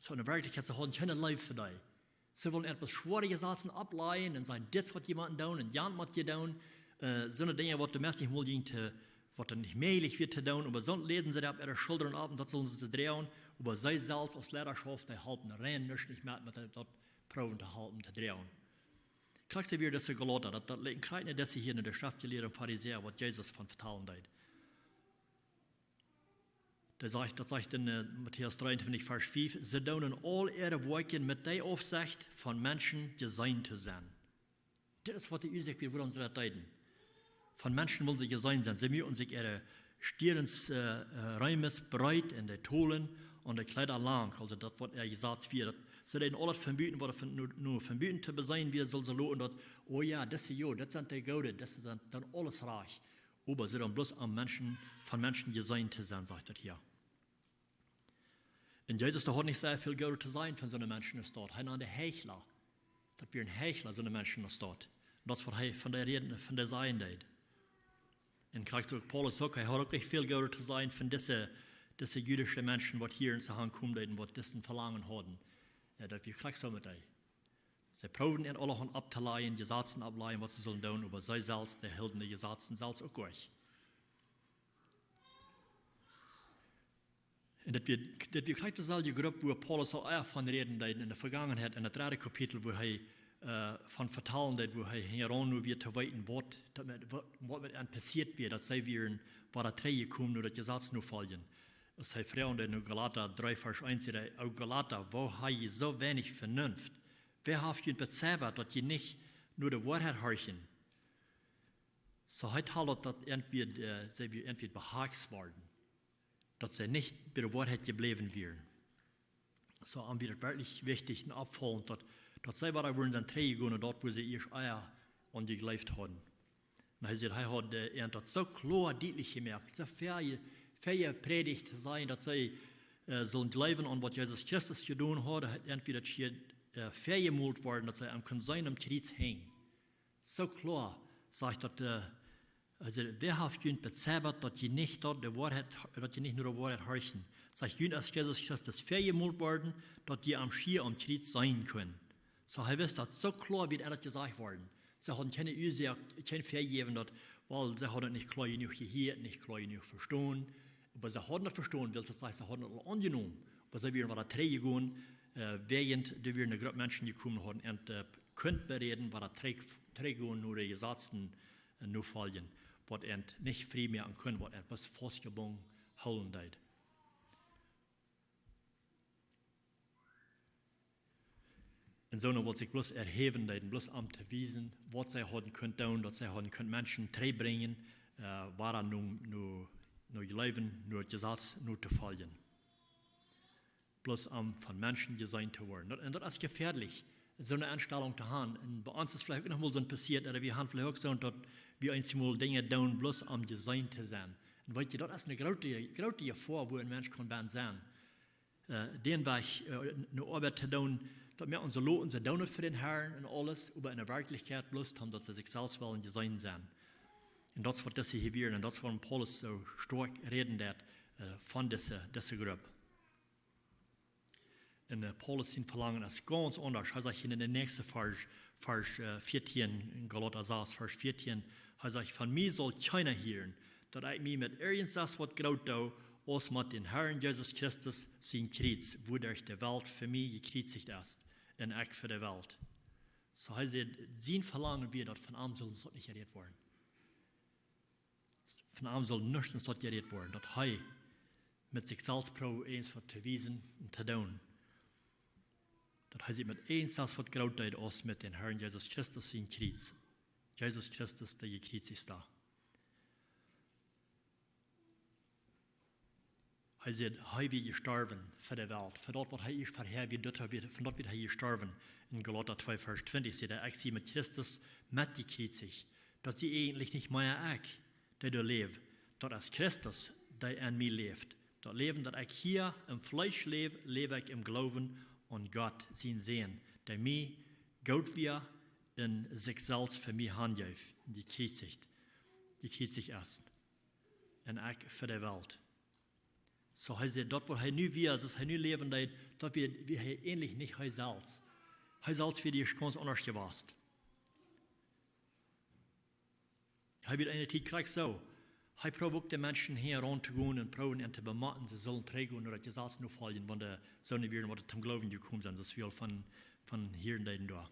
Soo, en Werkjlichkjeit, see hauden kjeene Leew fa dee. See wullen ieescht bloos schwoare Jesazen oppläajen un sajen: "Dit es waut jie motten doonen un jant mott jie doonen." Äh, soone Dinja, waut de Menschen nich mol jinjen to, waut dan nich mäajlich wia to doonen, oba soo läden see daut opp äare Schuldren opp un daut sullen see droagen, oba see selfst aus Leidaschoft, dee halpen rein nuscht nich met, met daut proowen to halpen to droagen. Krakjt soo wia dise Galata, daut, daut leet krakjt no dise hia, no de Schreftjelieede un Farisäa, waut Jesus von vetalen deed. Daut sajcht, daut sajcht en, äh, Matäus dreeuntwintich, Varsch fief: "See doonen aul äare Woakjen met de Aufsecht, von Menschen jeseenen to sennen." Dit es waut de Uasoak wia, wuarom see daut deeden. Von Menschen wullen see jeseenen sennen. See muaken sikj äare Stierns, äh, äh, Reemes breet un de Tolen un de Kjleeda lang. Aulsoo daut waut äa Jesaz wia. Daut, see deeden aules von buten, waut von, nu, nu von buten to beseenen wia, sullen see loten daut, oh jo, dise jo, daut sent de Goode, dise sent dan aules rajcht. Oba see doonen bloos om Menschen, von Menschen jeseenen to sennen, sajcht daut hia. Un Jesus, dee haud nich sea väl Goodet to sajen von soone Menschen aus daut. Hee nand dee Heichla. Daut wieren Heichla, soone Menschen aus daut. Un daut es waut hee von dee räden, von dee sajen deed. Un krakjt soo uk Paulus uk, hee haud uk nich väl Goodet to sajen von dise, dise jüdische Menschen, waut hia en Sachen komen deeden, waut dise Velangen hauden. Jo, daut wia krakjt soo met dee. See proowden an aulahaunt opptolajen, Jesazen opptolajen, waut see sullen doonen, oba see selfst, dee hilden de Jesazen selfst uk nich. Un daut wia, daut wia krakjt deeselwje Grupp, wua Paulus aul ea von räden deed en de Vegangenheit, en daut dredde Kapitel, wua hee, äh, von vetalen deed, wua hee hinjaraun nu wia to weeten, waut, daut met, waut, waut met an passieet wia, daut see wieren, wada trigjjekomen no daut Jesaz nofoljen. Aus hee froagen deed en Galata dree, Varsch eent, säd hee: "O Galata, woo ha jie soo weinich Venunft? Wäa haft junt bezeibat, daut jie nich no de Woarheit horchen?" Soo hee talt daut, daut entwäda, äh, see wia entwäda behaxt worden, daut see nich bie de Woarheit jebläwen wieren. Soo, am wia daut werkjlich wichtich un oppfaulent, daut, daut see wada wudden sennen trigjjegonen, daut wua see ieescht ea aun jejleeft hauden. Un hee sajcht, hee haud, äh, an daut soo kloa dietlich jemoakt, soo väl, väl jeprädicht to sajen, daut see, äh, sullen jleewen aun waut Jesus Christus jedonen haud, entwäda daut hia, äh, väajemolt worden, daut see am kunnen seenen aum Kjriez henjen. Soo kloa, sajcht daut, äh, aulsoo, wäa haft junt bezeibat, daut jie nich daut de Woarheit, daut jie nich no de Woarheit horchen? Sajcht: "Junt es Jesus Christus väajemolt worden, daut jie am schia aum Kjriez seenen kunnen." Soo, hee wist daut soo kloa, wia daut jesajcht worden. See hauden kjeene Uasoak, kjeen Väajäwen daut, wiels see hauden daut nich kloa jenuach jehieet, nich kloa jenuach vestonen. Oba see hauden daut vestonen, wiels daut sajcht, see hauden daut aul aunjenomen. Oba see wieren wada trigj jegonen, äh, wäajen doa wia eene Grupp Menschen jekomen, hauden an, äh, kunt beräden, wada trigj, trigj gonen no de Jesazen, äh, nofoljen, waut an nich frie moaken kunn, waut an bloos faustjebungen hoolen deed. Un soo nu wull sikj bloos erhäwen, daut bloos om to wiesen, waut see hauden kunt doonen, daut see hauden kunt Menschen trigjbrinjen, äh, wada no, no, no Jleewen, no daut Jesaz, no to foljen. Bloos om von Menschen jeseenen to woaren. Daut, un daut es jefäadlich, soone Enstalunk to haben. Un bie ons es veleicht uk noch mol soont passieet, ooda wie haben veleicht uk soont, daut wie eensjemol Dinja doonen, bloos om jeseenen to sennen. Un weet jie, daut es eene groote, groote Jefoa, wua een Mensch kaun bennen sennen. Äh, dän Wajch, äh, eene Oabeit to doonen, daut wie ons soo loten, see doonen daut fa dän Herrn un aules, oba en de Werkjlichkjeit bloos, om daut see sikj selfst wellen jeseenen sennen. Un daut es waut dise hia wieren, un daut es wuarom Paulus soo stoakj räden deed, äh, von dise, dise Grupp. Un, äh, Paulus sien Velangen es gaunz aundasch. Hee sajcht hia en dän näakjsten Varsch, Varsch, äh, vieetieen, en Galata sas, Varsch vieetieen, hee sajcht: "Von mie saul kjeena hieren, daut ekj mie met irjent waut groot doo, aus met dän Herrn Jesus Christus sien Kjriez, wuaderch de Welt fa mie jekjriezicht es, un ekj fa de Welt." Soo, hee sajcht, sien Velangen wia daut von am sull daut nich jerät woaren. Von am sull nuscht daut jerät woaren, daut hee met sikj selfst proowd eent waut to wiesen un to doonen. Daut hee sikj met eent waut groot deed aus met dän Herrn Jesus Christus sien Kjriez. Jesus Christus, de Jekjriezichta. Hee sajcht, hee wia jestorwen fa de Welt. Fa daut waut hee ieescht verhäa wia, daut hee wia, fa daut wia hee jestorwen. En Galata twee Varsch twintich sajcht hee: "Ekj sie met Christus metjekjriezicht. Daut sie eejentlich nich mea ekj, dee doa läw. Daut es Christus, dee en mie läft. Daut Läwen, daut ekj hia em Fleesch läw, läw ekj em Gloowen aun Gott, sien Sän, dee mie goot wia un sikj selfst fa mie hanjeef, jekjriezicht, jekjriezicht es. Un ekj fa de Welt." Soo, hee sajcht, daut waut hee nu wia, aus hee nu läwen deed, daut wia, wia hee eejentlich nich hee selfst. Hee selfst wia ieescht gaunz aundasch jewast. Hee wia eene Tiet krakjt soo. Hee proowd uk de Menschen hia raun to gonen un proowen an to bemotten, see sullen trigjgonen no daut Jesaz nofoljen, wan dee soone wieren waut toom Gloowen jekomen sent, daut wie aul von, von hieren deeden doa.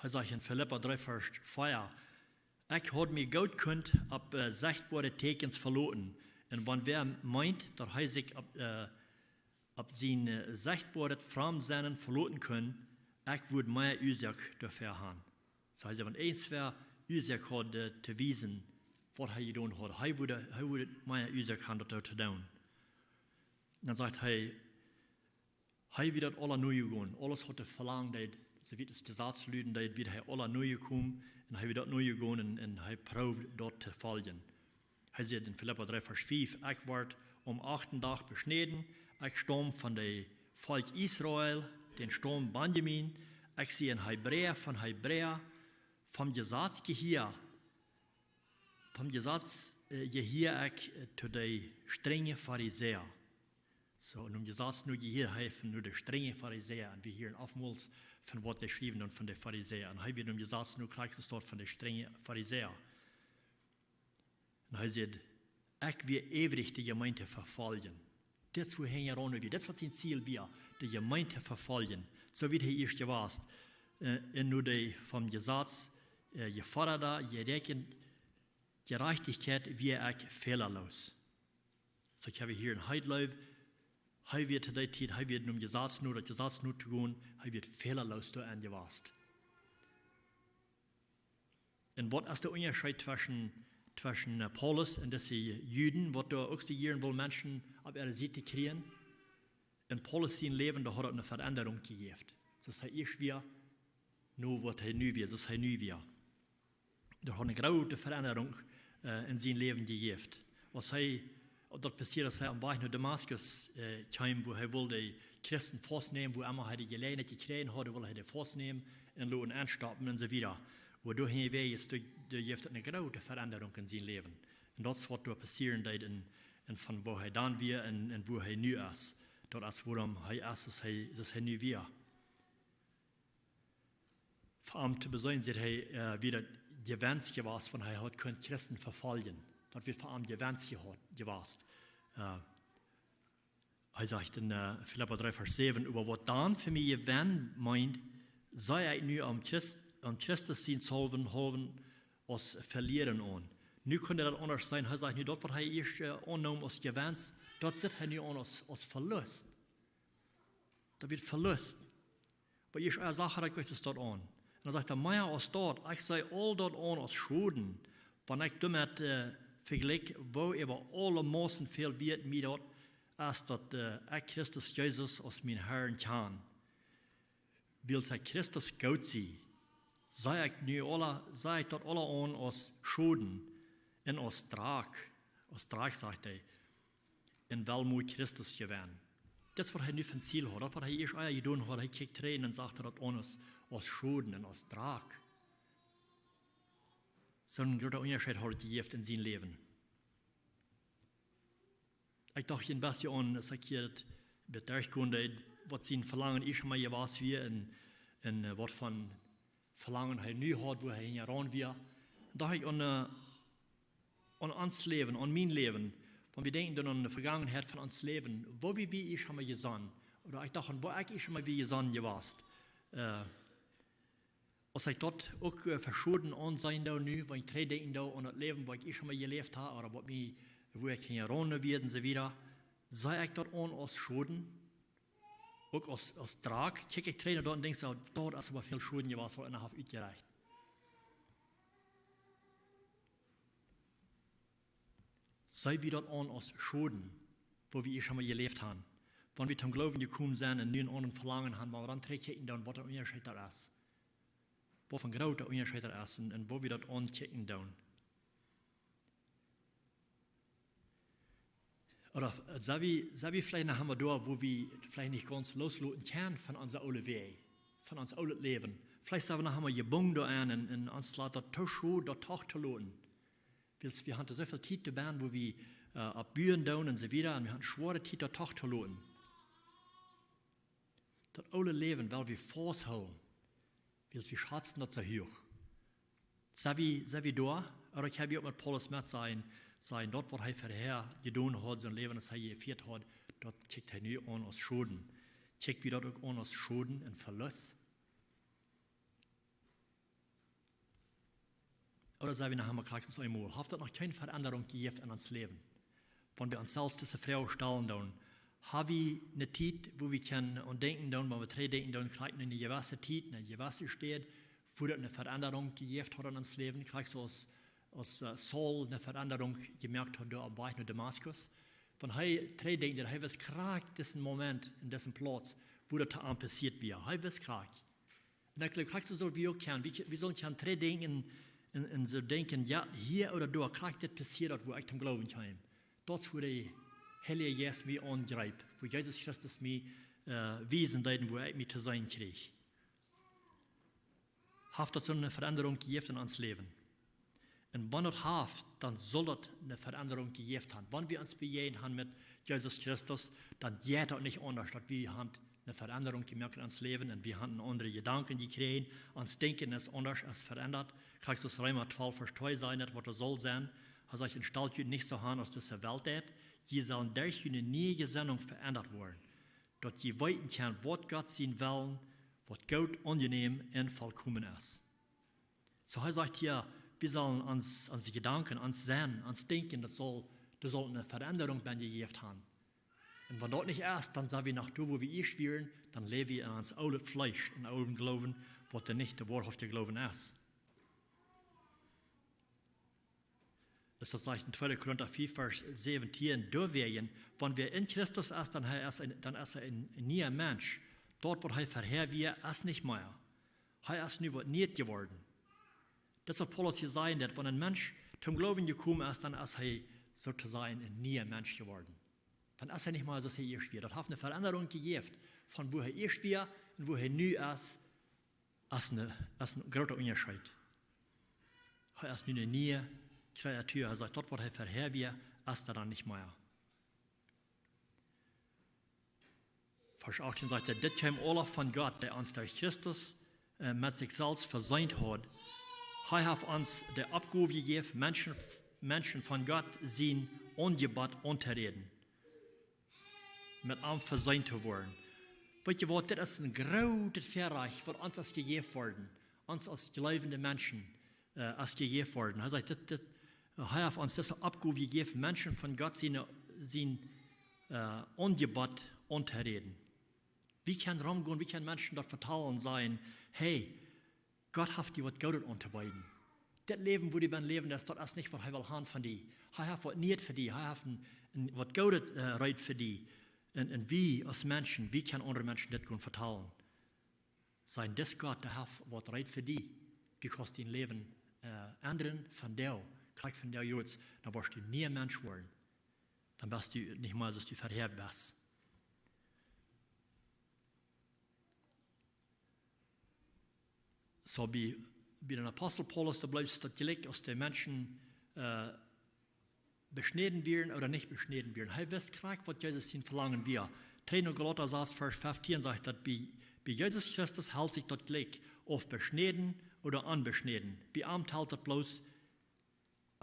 Hee sajcht en Filippa dree Varsch vea: "Ekj haud mie goot kunt opp, äh, sechtboare Tieekjens veloten. Un wan wäa meent, daut hee sikj opp, äh, opp sien, äh, sechtboaret Framsennen veloten kunn, ekj wudd mea Uasoak doafäa haben." Soo, hee sajcht, wan eenswäa Uasoak haud, äh, to wiesen, waut hee jedonen haud, hee wudd, hee wudd mea Uasoak haben, daut to doonen. Dan sajcht hee, hee wia daut aula nojegonen. Aules waut hee velangen deed, soo aus daut Jesaz luden deed, wia hee aula nojekomen. Un hee wia daut nojegonen un, un hee proowd daut to foljen. Hee sajcht en Filippa dree Varsch fief: "Ekj wort aum achten Dach beschnäden. Ekj staum von daut Volkj Israel, dän Staum Benjamin. Ekj sie een Hebräa von Hebräa. Vom Jesaz jehia, vom Jesaz, äh, jehia ekj, äh, to de strenje Farisäa." Soo, un em Jesaz nu jehieed hee von, no de strenje Farisäa. Un wie hieren oftmols von waut dee schriewen dan von de Farisäa. Un hee wia em Jesaz nu krakjt soo von de strenje Farisäa. Un hee sajcht: "Ekj wia äwrich de Jemeent to vefoljen." Dit es wua hee jeronen wia. Dit es waut sien Ziel wia, de Jemeent to vefoljen. Soo wia hee ieescht jewast. Äh, un no de vom Jesaz, äh, jefodade, jeräakjende Jerajchtichkjeit wia ekj fälaloos. Soo, ekj hab hia en Heidlöw, hee wia to dee Tiet, hee wia em Jesaz no, daut Jesaz no to gonen, hee wia fälaloos doa aun jewast. Un waut es de Unjascheet tweschen, tweschen, äh, Paulus un dise Juden, waut doa uk soo jieren wullen Menschen opp äare Sied kjrieen? En Paulus sien Läwen, doa haud daut eene Verendarunk jejäft. Soo aus hee ieescht wia, no waut hee nu wia, soo aus hee nu wia. Doa haud eene groote Verendarunk, äh, en sien Läwen jejäft. Aus hee, daut passieed, aus hee aum Wajch no Damaskus, äh, kjeem, wua hee wull de Christen faustnämen, wua emma hee de Jeläajenheit jekjräajen haud, wull hee dee faustnämen un loten enstoppen un soo wieda. Oba doa hinjawäajes, doa, doa jeef daut eene groote Verendarunk en sien Läwen. Un daut es waut doa passieren deed en, Un von woo hee dan wia un, un woo hee nu es. Daut es wuarom hee es, soo aus hee, soo aus hee nu wia. Fa am to beseenen, sajcht hee, äh, wia daut Jewenn jewast, wan hee haud kunt Christen vefoljen. Daut wia fa am Jewenn jehaut, jewast. Äh, hee sajcht en, äh, Filippa dree, Varsch säwen: "Oba waut dan fa mie Jewenn meent, see ekj nu om Christ-, om Christus sienen haulwen, haulwen aus Velieren aun." Nu kunn daut aundasch sennen. Hee sajcht nu, daut waut hee ieescht, äh, aunneem aus Jewenn, daut sitt hee nu aun aus, aus Velust. Daut wia Velust. Oba ieescht, äh, sach hee daut daut aun. Un dan sajcht hee: "Mea aus daut, ekj see aul daut aun aus Schoden, wan ekj doamet, äh, vejlikj, woo äwa aule Moten väl wieet mie daut es, daut, äh, ekj Christus Jesus aus mienen Harn kjan. Wiels ekj Christus goot sie, see ekj nu aule, see ekj daut aule aun aus Schoden un aus Drakj," aus Drakj, sajcht hee, "un well mie Christus jewennen." Daut es waut hee nu fa een Ziel haud. Daut waut hee ieescht ea jedonen haud, hee kjikjt trigj un sach hee daut aun aus, aus Schoden un aus Drakj. Soon groota Unjascheet haud daut jejäft en sien Läwen. Ekj docht een bät aun, aus ekj hia daut, daut derchgonen deed, waut sien Velangen ieescht mol jewast wia un, un, äh, waut fa Velangen hee nu haud, woo hee hinjaraun wia. Docht ekj aun, äh, aun ons Läwen, aun mien Läwen. Wan wie denkjen dan aun de Vegangenheit von ons Läwen, woo wie, wie ieescht mol jesonnen. Ooda ekj docht aun, woo ekj ieescht mol wia jesonnen jewast. Äh, aus ekj daut uk, äh, fa Schoden aunseenen doo nu, wan ekj trigjdenkjen doo aun daut Läwen, waut ekj ieescht mol jeläft hab, ooda waut mie, woo ekj hinjaraun wia un soo wieda, see ekj daut aun aus Schoden, uk aus, aus Drakj, kjikj ekj trigj no daut un denkj soo: "Daut es oba väl Schoden jewast, waut ekj haud utjerecht." See wie daut aun aus Schoden, woo wie ieescht mol jeläft haben. Wan wie toom Gloowen jekomen sent un nu een aundret Velangen haben, oba dan trigjkjikjen dan, waut een Unjascheet daut es. Waut fa een groota Unjascheet daut es un, un woo wie daut aunkjikjen doonen. Ooda, äh, sent wie, sent wie veleicht noch emma doa, woo wie veleicht nich gaunz losloten kjennen von onse oole Wäaj, von ons oolet Läwen. Veleicht sent wie noch emma jebungen doaraun un, un ons lat daut too schwoa, daut toch to loten. Wiels wie haben soo väl Tiet doabie, woo wie, äh, oppbuen doonen un soo wieda. Un wie haben schwoare Tiet, daut toch to loten. Daut oole Läwen well wie fausthoolen, wiels wie schazen daut soo huach. Sent wie, sent wie doa? Ooda kjenn wie uk met Paulus met sennen, sennen daut, waut hee verhäa jedonen haud, sien Läwen, aus hee jefieet haud, daut kjikjt hee nu aun aus Schoden. Kjikj wie daut uk aun aus Schoden un Velust? Ooda sent wie noch emma krakjt soo aus eemol? Haft daut noch kjeene Veendrunk jejäft en ons Läwen? Wan wie ons selfst dise Froag stalen doonen, hab wie eene Tiet, woo wie kjennen aun denkjen doonen, wan wie trigjdenkjen doonen, krakjt en eene jewesse Tiet, eene jewesse Städ, woo daut eene Veendrunk jejäft haud en ons Läwen, krakjt soo aus, aus, äh, Saul eene Veendrunk jemoakt haud doa oppem Wajch no Damaskus? Wan hee trigjdenkjt, daut hee wist krakjt disen Moment en disen Plauz, woo daut to am passieet wia. Hee wist krakjt. Un ekj jleew, krakjt soo sell wie uk kjennen. Wie, wie sellen kjennen trigjdenkjen un, un soo denkjen, jo, hia ooda doa, krakjt dit passieed daut, woo ekj toom Gloowen kjeem. Daut es woo de Heilje Jeist mie aunjreep, woo Jesus Christus mie, äh, wiesen deed, woo ekj mie to seenen kjrieech. Haft daut soone Veendrunk jejäft en ons Läwen? Un wan daut haft, dan saul daut eene Veendrunk jejäft haben. Wan wie ons bejäajent haben met Jesus Christus, dan jeit daut nich aundasch, daut wie haben eene Veendrunk jemoakt en ons Läwen un wie haben aundre Jedanken jekjräajen, ons Denkjen es aundasch, es veendat. Krakjt soo aus Reema twalf Varsch twee sajcht, daut waut doa saul sennen. Hee sajcht: "Un stalt junt nich soo aun aus dise Welt deit, jie sellen derch june niee Jesennunk veendat woaren, daut jie weeten kjennen, waut Gott sien Wellen, waut goot, aunjenäm un volkomen es." Soo hee sajcht hia, wie sellen ons, onse Jedanken, ons Sennen, ons Denkjen, daut saul, daut saul eene Veendrunk bie jejäft haben. Un wan daut nich es, dan sent wie noch doa, woo wie ieescht wieren, dan läw wie en ons oolet Fleesch, en oolem Gloowen, waut dan nich de woarhauftje Gloowen es. Daut sajcht en tweede Korinta fief Varsch säwentieen: "Doawäajen, wan wäa en Christus es, dan hee es een, dan es hee een, een niea Mensch. Daut, waut hee verhäa wia, es nich mea. Hee es nu waut Nieet jeworden." Daut es waut Paulus hia sajcht, daut wan een Mensch toom Gloowen jekomen es, dan es hee soo to sajen een niea Mensch jeworden. Dan es hee nich mea soo aus hee ieescht wia. Daut haft eene Veendrunk jejäft von woo hee ieescht wia un woo hee nu es. Es een, es een groota Unjascheet. Hee es nu eene niee Kreatua. Hee sajcht, daut, waut hee verhäa wia, es hee dan nich mea. Varsch achtieen sajcht hee: "Dit kjeem aula von Gott, dee ons derch Christus, äh, met sikj selfst vesient haud. Hee haft ons de Oppgow jejäft, Menschen, Menschen von Gott sien Aunjebott auntoräden, met am vesient to woaren." Weet jie waut, dit es een grootet Väarajcht, waut ons es jejäft worden, ons aus jleewende Menschen, äh, es jejäft worden. Hee sajcht, dit, dit, hee haft ons dise Oppgow jejäft, Menschen von Gott sien, sien, äh, Aunjebott auntoräden. Wie kjennen romgonen, wie kjennen Menschen daut vetalen, sajen: "Hey, Gott haft die waut Goodet auntobeeden. Dit Läwen, woo du best läwen, daut, daut es nich waut hee well haben von die. Hee haft waut Nieet fa die. Hee haft een, een waut Goodet, äh, reed fa die." Un, un wie aus Menschen, wie kjennen aundre Menschen dit gonen vetalen? Sajen: "Dis Gott, dee haft waut reed fa die. Du kaust dien Läwen, äh, endren von doa, krakjt von doa, Joods, dan woascht du een niea Mensch woaren. Dan best du nich mea soo aus du verhäa best." Soo, bie, bie dän Apostel Paulus, doa bleef daut jlikj aus de Menschen, äh, beschnäden wieren ooda nich beschnäden wieren. Hee wist krakjt, waut Jesus sien Velangen wia. Trigj no Galata sas, Varsch feftieen sajcht daut bie, bie Jesus Christus helt sikj daut jlikj, auf beschnäden ooda onbeschnäden. Bie am talt daut bloos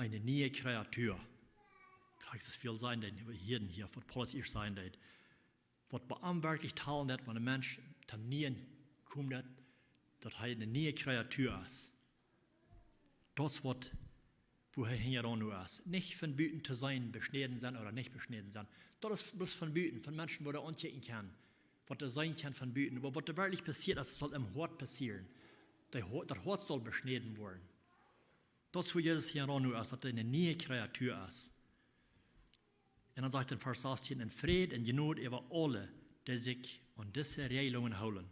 eene niee Kreatua. Krakjt soo väl sajen dee hia, hia, waut Paulus ieescht sajen deed. Waut bie am werkjlich talen deit, wan een Mensch toom Nieen kjemt, daut, daut hee eene niee Kreatua es. Daut es waut, woo hee hinjaraun nu es. Nich von buten to seenen, beschnäden sennen ooda nich beschnäden sennen. Daut es bloos von buten, von Menschen, waut doa aunkjikjen kjennen, waut doa seenen kjennen von buten. Oba waut doa werkjlich passieet es, daut saul em Hoat passieren. Daut Ho-, daut Hoat saul beschnäden woaren. Daut es woo Jesus hinjaraun nu es, daut hee eene niee Kreatua es. Un dan sajcht hee en Varsch sastieen: "En Fräd un Jnod äwa aule, dee sikj aun dise Reajlungen hoolen,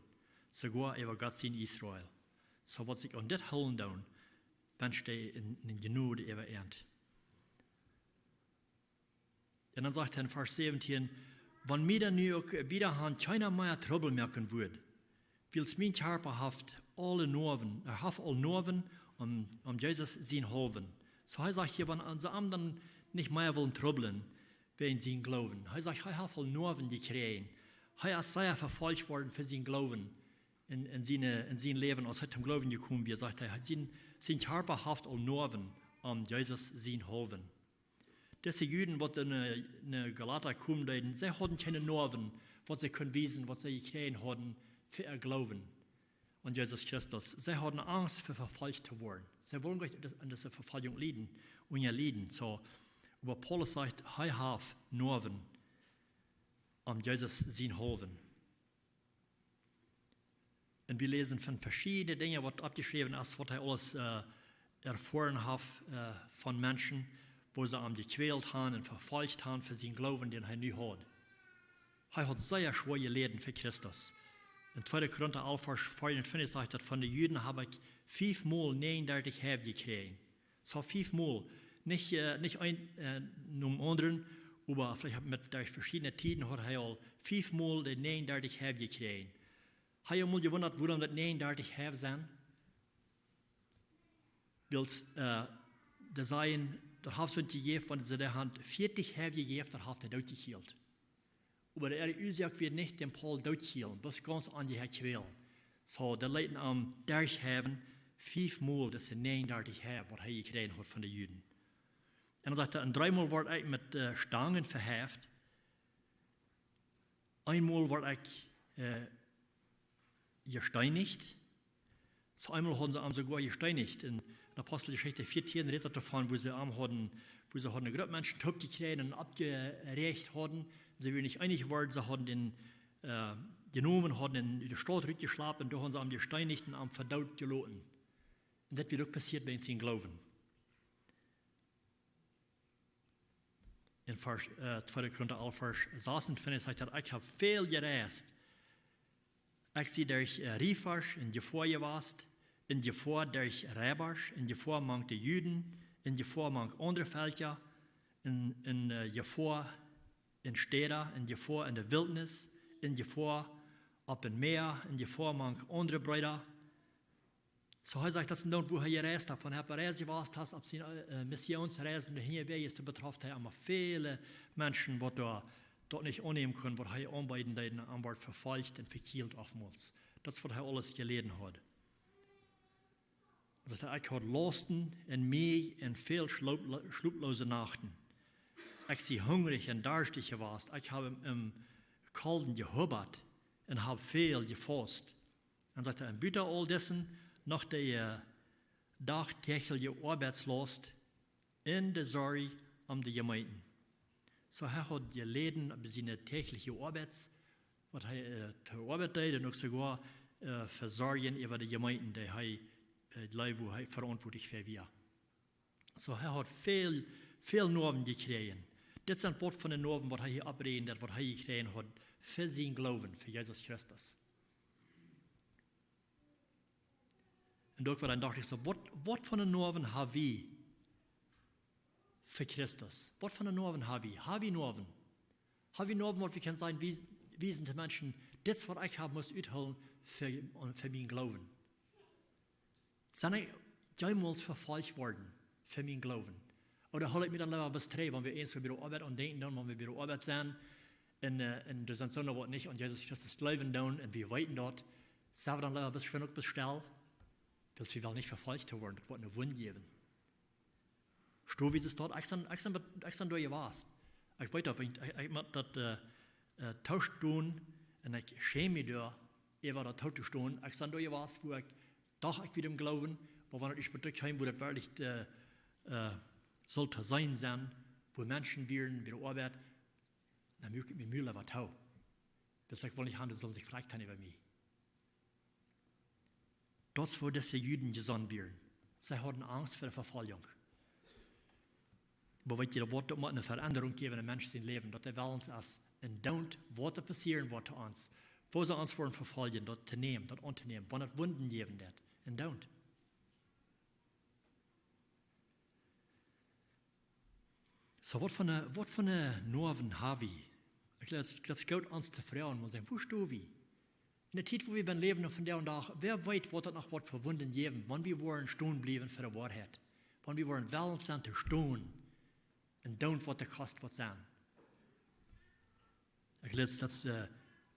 soogoa äwa Gott sien Israel." Soo waut sikj aun dit hoolen doonen, wenscht hee eene, eene Jnod äwa an. Un dan sajcht hee en Varsch säwentieen: "Wan mie dan nu uk wieda han kjeena mea Trubbel moaken wudd, wiels mien Kjarpa haft aule Noawen, hee haft aul Noawen om, om Jesus sien haulwen." Soo hee sajcht hia, wan see am dan nich mea wellen trubblen wäajen sien Gloowen. Hee sajcht, hee haft aul Noawen jekjräajen. Hee es sea vefolcht worden fa sien Gloowen en, en siene, en sien Läwen, aus hee toom Gloowen jekomen wia, sajcht hee, sien, sien Kjarpa haft aul Noawen om Jesus sien haulwen. Dise Juden, waut en, äh, en Galata kjeemen deeden, see hauden kjeene Noawen, waut see kunnen wiesen, waut see jekjräajen hauden fa äa Gloowen aun Jesus Christus. See hauden Angst fa vefolcht to woaren. See wullen nich aun dise Vefoljunk lieden, unjalieden. Soo, oba Paulus sajcht, hee haft Noawen om Jesus sien haulwen. Un wie läsen von veschiedne Dinja, waut oppjeschräwen es, waut hee aules, äh, erfoaren haft, äh, von Menschen, woo see am jekjwält han un vefolcht han fa sien Gloowen, dän hee nu haud. Hee haud sea schwoa jeläden fa Christus. En tweede Korinta alf, Varsch veeauntwintich sajcht daut, von de Juden hab ekj fiefmol näajendartich Heiw jekjräajen. Soo fiefmol, nich, äh, nich een, äh, nom aundren, oba veleicht met, derch veschiedne Tieden haud hee aul fiefmol de näajendartich Heiw jekjräajen. Hab jie mol jewundat, wuarom daut näajendartich Heiw sent? Wiels, äh, dee sajen, daut haft soont jejäft, wan see dee han vieetich Heiw jejäft, daut haft dee doot jekjielt. Oba de Uasoak wia nich dän Paul doot to kjielen, bloos gaunz aunjehäa kjwälen. Soo, dee leeten am derchheiwen, fiefmol dise näajendartich Heiw, waut hee jekjräajen haud von de Juden. Un dan sajcht hee, un dreemol wort ekj met, äh, Stangen veheift, eenmol wort ekj, äh, jesteenicht. Soo eenmol hauden see am soogoa jesteenicht. En, en Aposteljeschicht vieetieen rät daut doavon, woo see am hauden, woo see hauden eene Grupp Menschen toopjekjräajen un oppjerecht hauden. See wieren nich eenich jeworden, see hauden dän, äh, jenomen, hauden dän ut de Staut rutjeschlapt, doa hauden see am jesteenicht un am fa doot jeloten. Un daut wia uk passieet bie sien Gloowen. En Varsch, äh, tweede Korinta alf, Varsch sasuntwintich sajcht hee: "Ekj hab väl jereist. Ekj sie derch, äh, Riefasch en Jefoa jewast, en Jefoa derch Reibasch, en Jefoa mank de Juden, en Jefoa mank aundre Velkja, en, en, äh, Jefoa en Städa, en Jefoa en de Wiltnis, en Jefoa opp en Mäa, en Jefoa mank aundre Breeda." Soo, hee sajcht, daut es dan, woo hee jereist haft, von hee opp Reis jewast haft, opp siene, äh, Missionsreisen, de Hinjawäaj es, doa betrof hee emma väle Menschen, waut doa daut nich aunnämen kunn, waut hee aunbeeden deed, un hee wort vefolcht un vekjielt oftmols. Daut es, waut hee aules jeläden haud. Daut hee, ekj haud Lausten un Moag un väl schloop-, schlooploose Nachten. Ekj sie hungrich un darschtich jewast. Ekj hab em, em Kolden jehubat un hab väl jefaust. Un sajcht hee, un buta aul dessen noch de, äh, dagtäajliche Oabeitslaust un de Sorj om de Jemeenten. Soo, hee haud jeläden äwa siene täajliche Oabeit, waut hee, äh, to Oabeit deed, un uk soogoa, äh, fa Sorjen äwa de Jemeenten, dee hee, äh, jleewd, wua hee veauntwuatlich fa wia. Soo, hee haud väl, väl Noawen jekjräajen. Dit sent waut von de Noawen, waut hee hia opprieejen deed, waut hee jekjräajen haud fa sienen Gloowen, fa Jesus Christus. Un uk wada docht ekj soo, waut, waut von de Noawen ha wie fa Christus? Waut von de Noawen ha wie? Ha wie Noawen? Ha wie Noawen, waut wie kjennen sajen, wie, wie sent de Menschen, dit es, waut ekj hab must uthoolen fa, fa mienen Gloowen? Sent ekj jemols vefolcht worden fa mienen Gloowen? Ooda hool ekj mie dan leewa bloos trigj, wan wie eent bie de Oabeit aun denkjen doonen, wan wie bie de Oabeit sent, un, äh, un doa sent soone, waut nich aun Jesus Christus jleewen doonen, un wie weeten daut, sent wie dan leewa bloos, uk bloos stell, wiels wie wellen nich vefolcht to woaren, daut woat eene Wund jäwen. Soo aus daut, ekj sie, ekj sie, ekj sie doa jewast. Ekj weet daut, ekj, ekj mott daut, äh, äh, toostonen, un ekj schäm mie doa, äwa daut tootostonen. Ekj sie doa jewast, wua ekj docht, ekj wia em Gloowen, oba wan ekj mie trigj kjeem, wua daut werkjlich, äh, äh, sull to seenen sennen, wua Menschen wieren, wia de Oabeit, dan muak ekj mie Mul äwa too. Daut ekj well nich haben, dee sullen sikj veleicht haben äwa mie. Daut es, wua dise Juden jesonnen wieren. See hauden Angst fa de Vefoljunk. Oba weet jie, daut woat uk mau eene Veendrunk jäwen en Menschen sien Läwen, daut hee wellens es, un doont, waut doa passieren woat to ons. Woo see ons woaren vefoljen, daut to nämen, daut auntonämen, wan et Wunden jäwen deit. Un doont. Soo, waut fa, waut fa Noawen ha wie? Ekj jleew, daut es goot, ons to froagen, mau sajen, wua sto wie? En de Tiet, wua wie bie läwen, un vondoag dän Dach, wäa weet, waut daut noch woat fa Wunden jäwen, wan wie woaren stonen bliewen fa de Woarheit. Wan wie woaren wellens sennen to stonen, un doont, waut daut kost, waut sennen. Ekj jleew, daut, äh,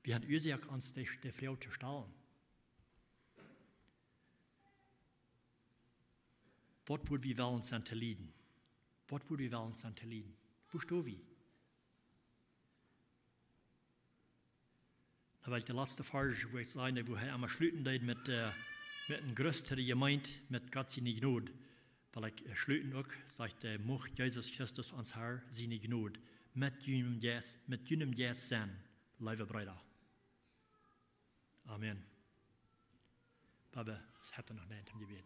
wie haben Uasoak, ons de, de Froag to stalen. Waut wudden wie wellens sennen to lieden? Waut wudden wie wellens sennen to lieden? Wua sto wie? Dan well ekj de latste Varsch, wua ekj säd, wua hee emma schluten deed met, äh, met een Gruss to de Jemeent, met Gott siene Jnod. Well ekj, äh, schluten uk, sajcht hee, mucht Jesus Christus, ons Herr, siene Jnod met junem Jeist, met junem Jeist sennen, leewe Breeda. Amen. Baba, es haft noch een Jebäd.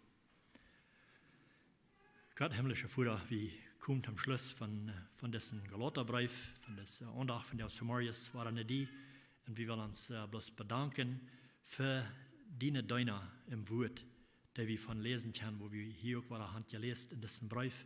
Gott, himmlischa Voda, wie komen toom Schluss von, äh, von disen Galaterbreef, von dise, äh, Aundacht von dän Samarius, wua wie nu die. Un wie wellen ons, äh, bloos bedanken fa diene Deena em Wuat, dee wie von läsen kjennen, wua wie hia uk wada haben jeläst en disen Breef,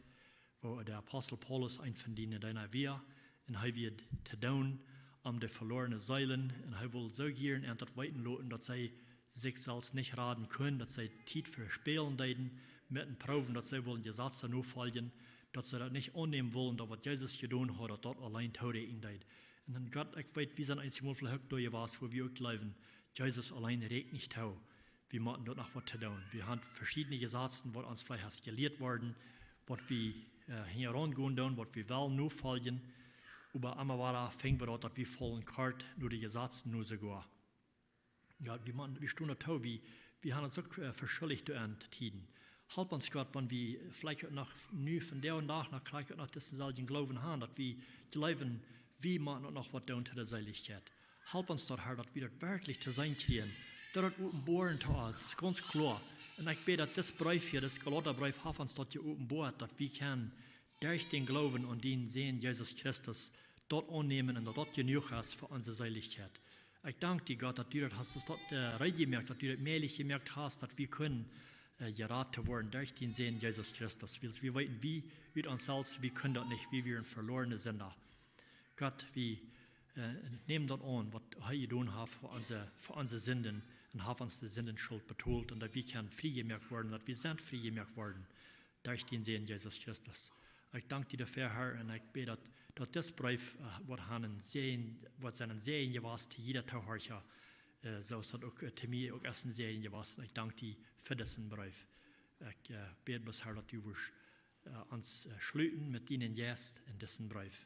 wua de Apostel Paulus een von diene Deena wia, un hee wia to doonen om de veloarne Seelen, un hee wull soo jieren an daut weeten loten, daut see sikj selfst nich raden kunnen, daut see Tiet vespälen deeden met een Proowen, daut see wullen Jesazen nofoljen, daut see daut nich aunnämen wullen, daut waut Jesus jedonen haud, daut daut auleen tooräakjnen deed. Un dan, Gott, ekj weet, wie sent eenjemol veleicht uk doa jewast, wua wie uk jleewen, Jesus auleen räakjent nich too. Wie motten doa noch waut to doonen. Wie haben veschiedne Jesazen, waut ons veleicht es jelieet worden, waut wie, äh, hinjaraun gonen doonen, waut wie wellen nofoljen. Oba emma wada finjen wie daut, daut wie faulen kort no de Jesazen no soogoa. Jo, wie motten, wie stonen doa too, wie, wie haben ons uk, äh, veschuldicht doa aun to Tieden. Help ons, Gott, wan wie veleicht noch nu vondoag dän Dach noch krakjt noch disen selwjen Gloowen haben, daut wie jleewen, wie motten noch waut doonen to de Seelichkjeit. Help ons daut, Herr, daut wie daut werkjlich to seenen kjrieen, daut daut openboaren to ons, gaunz kloa. Un ekj bäd, daut dis Breef hia, dis Galaterbreef, haft ons daut jeopenboat, daut wie kjennen derch dän Gloowen aun dienen Sän Jesus Christus daut aunnämen un daut daut jenuach es fa onse Seelichkjeit. Ekj dank die, Gott, daut du daut hast, daut, äh, reed jemoakt, daut du daut mäajlich jemoakt hast, daut wie kunnen, äh, jerat to woaren derch dienen Sän Jesus Christus. Wiels wie weeten, wie ut ons selfst, wie kunnen daut nich, wie wieren veloarne Sinda. Gott, wie, äh, nämen daut aun, waut hee jedonen haft fa onse, fa onse Sinden, un haft ons de Sindenschult betolt, un daut wie kjennen frie jemoakt woaren, daut wie sent frie jemoakt worden derch dän Sän Jesus Christus. Ekj dank die doafäa, Herr, un ekj bäd daut, daut dis Breef woat sennen een Säajen jewast to jieda Toohorcha, soo aus daut uk to mie uk es een Säajen jewast. Un ekj dank die fa disen Breef. Ekj bäd bloos, Herr, daut du wurscht ons schluten met dienen Jeist en disen Breef.